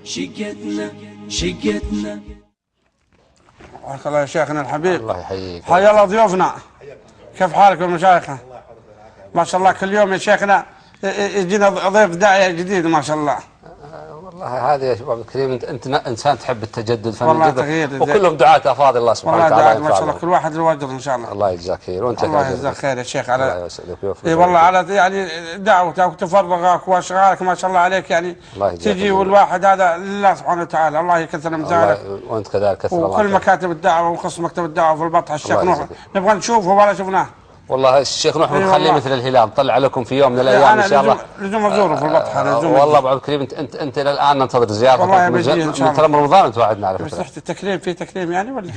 شقتنا شقتنا. حياك الله يا شيخنا الحبيب. الله يحييك. حيا الله ضيوفنا. كيف حالك يا مشايخنا؟ ما شاء الله كل يوم يا شيخنا يجينا ضيف داعية جديد ما شاء الله. والله هذه يا شباب الكريم، انت انسان تحب التجدد، والله تغيير، وكلهم دعاة افاضل الله سبحانه والله وتعالى. دعاة ما شاء الله، كل واحد له اجر ان شاء الله. الله يجزاك خير وانت الله يجزاك خير يا شيخ على الله يسعدك ويوفقك. اي والله على يعني دعوتك وتفرغك واشغالك ما شاء الله عليك، يعني الله يجزاك تجي خير. والواحد هذا لله سبحانه وتعالى، الله يكثر امثالك وانت كذلك كثر الله وكل مكاتب الدعوة وخص مكتب الدعوة في البطحه. الشيخ نوح نبغى نشوفه ولا شفناه. والله الشيخ نوح بنخليه مثل الهلال، طلع لكم في يوم من الايام ان شاء الله. لازم ازوره في البطحه. لازم والله ابو عبد الكريم انت الى الان ننتظر زيارتك. والله بيجي ان شاء الله. من رمضان انت وعدنا على فكرة. بس رحت التكريم، في تكريم يعني ولا؟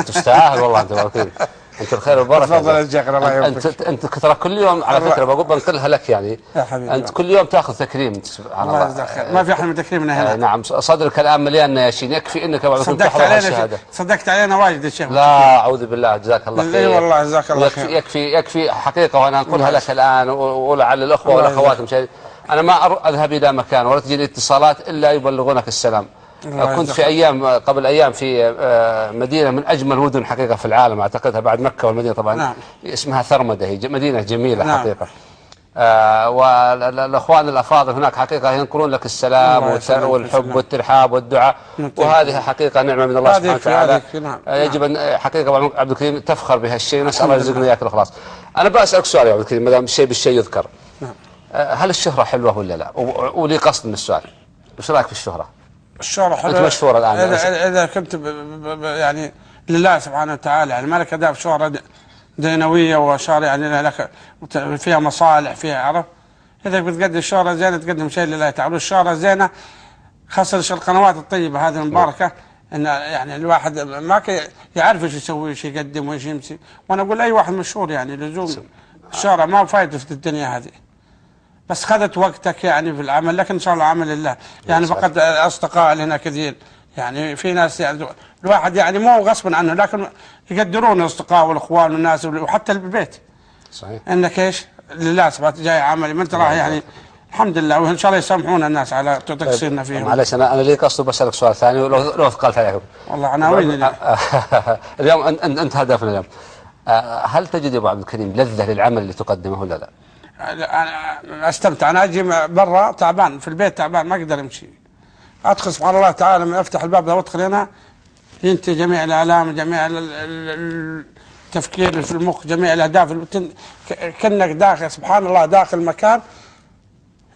تستاهل والله انت ابو عبد الكريم، انت الخير والبركة. تفضل يا شيخ الله يوفقك. انت ترى كل يوم على فكرة بقول بنقلها لك يعني يا حبيبي، انت كل يوم تاخذ تكريم سبحان الله. يجزاك خير، ما في احلى من تكريمنا هنا. نعم، صدرك الان مليان نياشين، يكفي انك ابو عبد الكريم تحضر الشهادة. صدقت علينا واجد يا شيخ. لا اعوذ بالله، جزاك الله خير. اي والله جزاك الله خير. يكفي يكفي حقيقة، وانا انقلها لك الان ولعل الاخوة والاخوات مشاهدين، انا ما اذهب الى مكان ولا تجيني اتصالات الا يبلغونك السلام. كنت في ايام قبل ايام في مدينة من اجمل مدن حقيقة في العالم، اعتقدها بعد مكة والمدينة طبعا. نعم. اسمها ثرمده، هي مدينة جميلة. نعم. حقيقة. والاخوان الافاضل هناك حقيقة ينقلون لك السلام والحب والترحاب والدعاء، وهذه حقيقة نعمه من الله سبحانه وتعالى. نعم. يجب ان حقيقة عبد الكريم تفخر بهالشيء، نسال الله يرزقنا اياك الاخلاص. انا بسالك سؤال يا عبد الكريم ما دام الشيء بالشيء يذكر. نعم. هل الشهرة حلوة ولا لا؟ ولي قصد من السؤال، وش رايك في الشهرة؟ الشهرة حلوة. أنت مشهور الآن. إذا كنت يعني لله سبحانه وتعالى، يعني ما لك أداء شهرة دينوية وشهرة يعني لك فيها مصالح فيها عرف. إذا بتقدم الشهرة زينة تقدم شيء لله تعالى، والشهرة زينة خاصة القنوات الطيبة هذه المباركة، إن يعني الواحد ما يعرف إيش يسوي إيش يقدم وإيش يمشي. وأنا أقول أي واحد مشهور يعني لزوم الشهرة ما فايدة في الدنيا هذه، بس خذت وقتك يعني في العمل، لكن ان شاء الله عمل لله يعني. فقد اصدقاء لنا كثير يعني، في ناس يعني الواحد يعني مو غصبا عنه، لكن يقدرون الاصدقاء والاخوان والناس وحتى البيت. صحيح. انك ايش لله سبحانه جاي عملي ما انت راح يعني الحمد لله، وان شاء الله يسامحونا الناس على تقصيرنا فيهم. معلش انا لي قصد بسالك سؤال ثاني ولو ثقلت عليكم. والله عناوين اليوم انت هدفنا اليوم. هل تجد يا ابو عبد الكريم لذة للعمل اللي تقدمه ولا لا؟ أنا استمتع. انا اجي برا تعبان، في البيت تعبان ما اقدر امشي، ادخل سبحان الله تعالى من افتح الباب ده وادخل هنا ينتهي جميع الالام، جميع التفكير في المخ، جميع الاهداف، كأنك داخل سبحان الله داخل مكان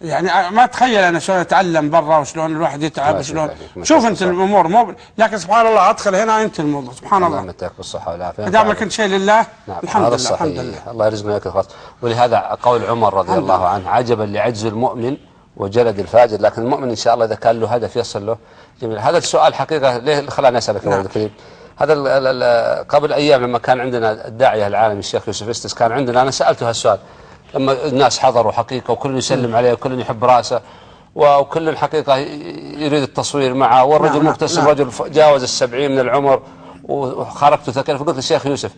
يعني ما اتخيل انا شلون اتعلم برا وشلون الواحد يتعب وشلون شوف انت الامور مو، لكن سبحان الله ادخل هنا انت الموضوع سبحان الله. الله يمتعك بالصحة والعافية. دام كنت شيء لله. نعم. الحمد لله الحمد لله. الله يرزقنا اياك الخلاص. ولهذا قول عمر رضي الله عنه: عجبا لعجز المؤمن وجلد الفاجر. لكن المؤمن ان شاء الله اذا كان له هدف يصل له. جميل. هذا السؤال حقيقة ليه خلاني اسالك يا عبد الكريم؟ هذا قبل ايام لما كان عندنا الداعية العالمي الشيخ يوسف استس، كان عندنا، انا سالته هالسؤال لما الناس حضروا حقيقة وكل يسلم عليه وكل يحب رأسه وكل حقيقة يريد التصوير معه، والرجل مبتسم. رجل جاوز 70 من العمر وخرجته ثقيلة. فقلت للشيخ يوسف: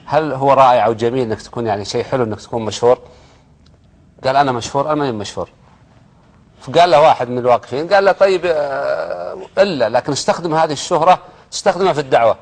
هل هو رائع وجميل انك تكون يعني شيء حلو انك تكون مشهور؟ قال: انا مشهور؟ انا ماني مشهور. فقال له واحد من الواقفين، قال له: طيب الا لكن استخدم هذه الشهرة، استخدمها في الدعوة.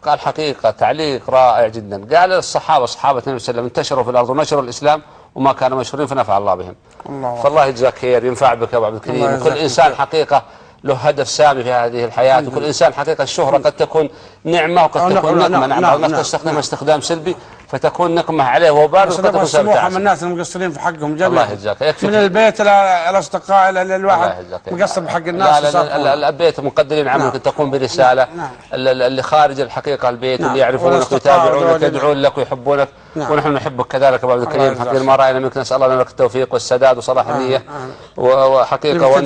قال حقيقة تعليق رائع جدا. قال الصحابة، صحابة النبي صلى الله عليه وسلم انتشروا في الأرض ونشروا الإسلام وما كانوا مشهورين فنفع الله بهم. الله. فالله يجزاك خير، ينفع بك يا أبو عبد الكريم. وكل إنسان حقيقة له هدف سامي في هذه الحياة، وكل إنسان حقيقة الشهرة قد تكون نعمة وقد تكون نقمة. نعم، الناس تستخدمها استخدام سلبي فتكون نقمة عليه وبال، وقد تكون سبب من الناس المقصرين في حقهم جميعا. الله يجزاك. يكفي من البيت إلى الأصدقاء إلى الواحد مقصر بحق الناس. لا لا، البيت مقدرين عملك. نعم. تقوم برسالة. نعم. اللي خارج الحقيقة البيت. نعم. اللي يعرفونك ويتابعونك يدعون لك ويحبونك. نعم. ونحن نحبك كذلك ابو عبد الكريم. حقيقة ما راينا منك، نسال الله لك التوفيق والسداد وصلاح النية. وحقيقة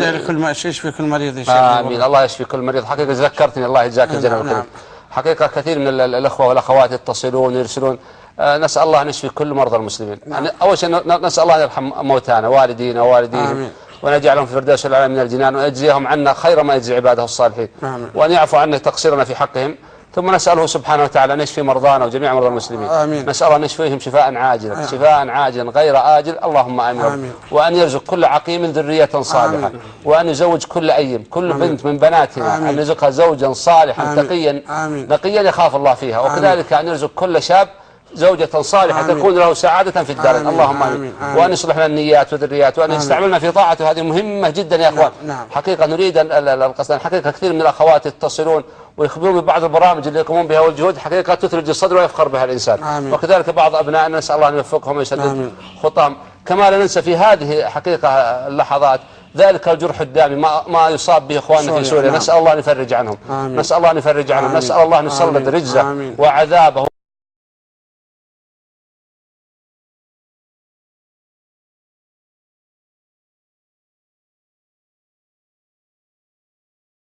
يشفي كل مريض ان شاء الله. امين، الله يشفي كل مريض. حقيقة ذكرتني، الله يجزاك الجنة. نعم. حقيقة كثير من الاخوة والاخوات يتصلون ويرسلون. نسأل الله أن يشفي كل مرضى المسلمين. نعم. أول شيء نسأل الله أن يرحم موتانا والدينا ووالديهم، وأن يجعلهم في فردوس الأعلى من الجنان، وأن يجزيهم عنا خير ما يجزي عباده الصالحين. آمين. وأن يعفو عنا تقصيرنا في حقهم. ثم نسأله سبحانه وتعالى أن يشفي مرضانا وجميع مرضى المسلمين. آمين. نسأل الله أن يشفيهم شفاء عاجلا، شفاء عاجلا غير آجل، اللهم آمين. آمين. وأن يرزق كل عقيم ذرية صالحة. آمين. وأن يزوج كل أيم، كل بنت من بناتنا آمين. أن يرزقها زوجا صالحا آمين. تقيا آمين. نقيا يخاف الله فيها، وكذلك أن يرزق كل شاب زوجة صالحة آمين. تكون له سعادة في الدارين. آمين. اللهم آمين. آمين. آمين. وأن يصلح لنا النيات والذريات، وأن آمين. يستعملنا في طاعته، هذه مهمة جدا يا أخوان. نعم. نعم. حقيقة نريد القصد. حقيقة كثير من الأخوات يتصلون ويخبرون ببعض البرامج اللي يقومون بها والجهود، حقيقة تثلج الصدر ويفخر بها الإنسان. آمين. وكذلك بعض أبنائنا نسأل الله أن يوفقهم ويسدد آمين. خطاهم. كما لا ننسى في هذه حقيقة اللحظات ذلك الجرح الدامي ما يصاب به إخواننا في سوريا، سوريا. نعم. نسأل الله أن يفرج عنهم. آمين. نسأل الله أن يفرج عنهم. آمين. نسأل الله أن يسلط آمين. رجزه آمين. وعذابه.